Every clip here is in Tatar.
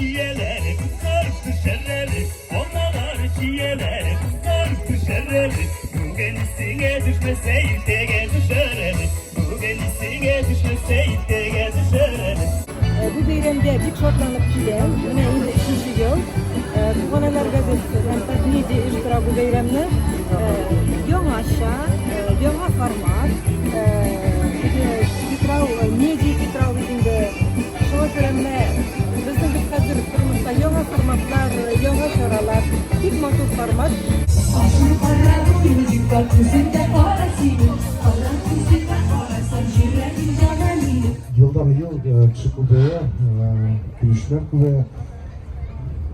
чияләр кызарып төшәр әле, Алмалар, чияләр кызарып төшәр әле. Бүген исеңә төшмәсә, иртәгә төшәр әле. Бүген исеңә төшмәсә, иртәгә төшәр әле. Бу бәйрәмгә бик шатланып киләм. Менә инде өченче ел. Туганайлар газетасы һәм Татмедиа оештыра бу бәйрәмне. Яңача, яңа формат. Питрау, медиа Питрау бит инде. Шуңа күрә менә безнең бит хәзер тормышта яңа форматлар, яңа чаралар. Бик матур формат. Башың кара бу күзең дә кара синең, кара күзеңә карасам, йөрәгем яна минем. Елдан ел кеше күбәя, килүчеләр күбәя.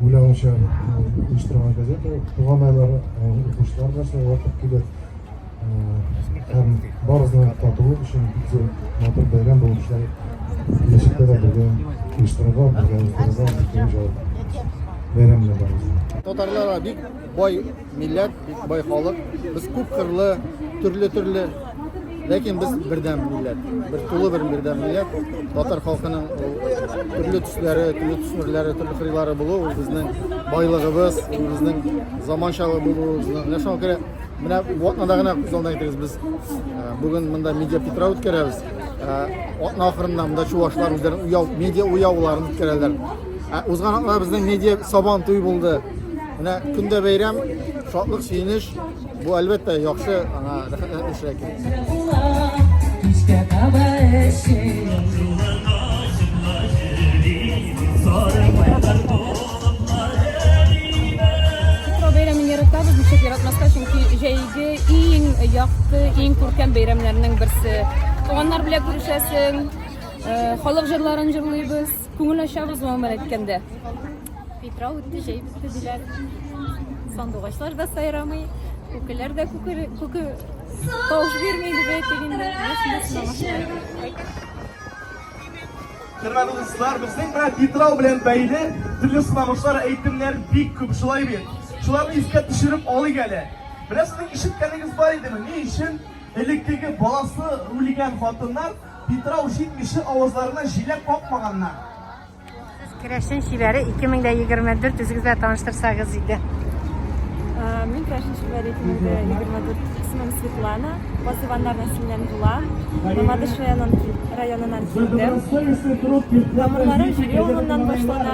Уйлавымча, оештырган газета Туганайлар укучылар да шулай вакыт килә. Һәм барыбызның татулык өчен бик зур матур бәйрәм булып шулай киләчәктә дә бергә оештырырга, бергә уздырырга бик җавап бәйрәмне барыбызны. Татарлар бик бай милләт, бик бай халык. Без күп кырлы, төрле-төрле, ләкин без бердәм милләт. Бер тулы бер бердәм милләт. Татар халкының төрле төсләре, төрле төсмерләре, төрле кырыйлары булу ул безнең байлыгыбыз, ул безнең заманчалы булуыбызның. Менә шуңа күрә Менә бу атнада гына күз алдына китерегез, без бүген монда медиа Петра үткәрәбез. Атна ахырында монда чувашлар үзләренең уяв, медиа уяуларын үткәрәләр. Узган атнада безнең медиа сабан туй булды. Менә көндә бәйрәм, шатлык, сөенеч. Бу әлбәттә яхшы, аңа рәхәтләнеп эшләргә кирәк. Кичкә таба эшем. Питрау бәйрәмен яратабыз, ничек яратмаска, чөнки җәйге иң якты, иң күркәм бәйрәмнәрнең берсе. Туганнар белән күрешәсең, халык җырларын җырлыйбыз, күңел ачабыз, гомумән әйткәндә. Питрау үтте, җәй бетте диләр. Сандугачлар да сайрамый, күкеләр дә күке, күке тавыш бирми дип әйтик инде. Менә шундый сынамышлар. Хөрмәтле дуслар, безнең белән Питрау белән бәйле төрле сынамышлар, әйтемнәр бик күп, шулай бит? Шуларны искә төшереп алыйк әле. Менә сезнең ишеткәнегез бар идеме, ни өчен элеккеге баласы үлгән хатыннар Питрау җитмичә авызларына җиләк какмаганнар? Сез Керәшен чибәре 2024 үзегез белән таныштырсагыз иде. Мин Керәшен чибәре 2024, исемем Светлана, Базываннар нәселеннән булам. Мамадыш районыннан килдем. Тамырларым Җөри авылыннан башлана.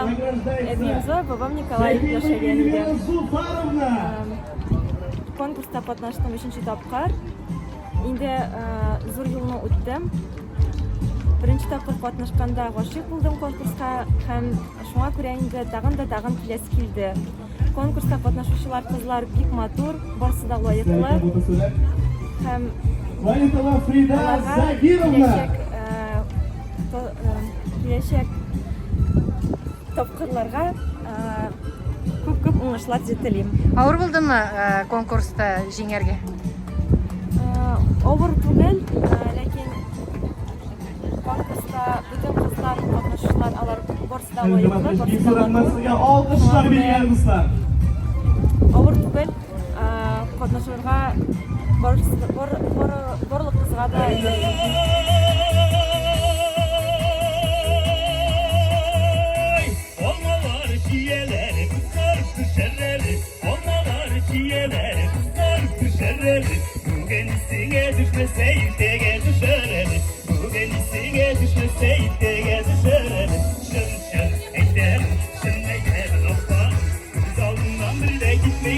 Әбием Зоя, бабам Николай яшәгән иде. Конкурста катнаштым өченче тапкыр. Инде зур юлны үттем. Беренче тапкыр катнашканда гашыйк булдым конкурска һәм шуңа күрә инде тагын да тагын киләсе килде. Конкурста катнашучылар кызлар бик матур, барысы да лаеклы. Һәм аларга киләчәк, киләчәк тапкырларга күп-күп уңышлар телим. Авыр булдымы конкурста җиңәргә? Авыр түгел, ләкин конкурста бөтен кызлар катнашучылар, алар барысы да лаеклы, барысы да матур. Алкышлар биргән дуслар. Авыр түгел, катнашырга барлык кызга да. Алмалар, чияләр кызарып төшәр әле. Алмалар, чияләр кызарып төшәр әле. Бүген исеңә төшмәсә, иртәгә төшәр әле. Бүген исеңә төшмәсә, иртәгә төшәр әле. Чын, чын әйтәм, чын әйтәм, апам. Күз алдымнан бер дә китми.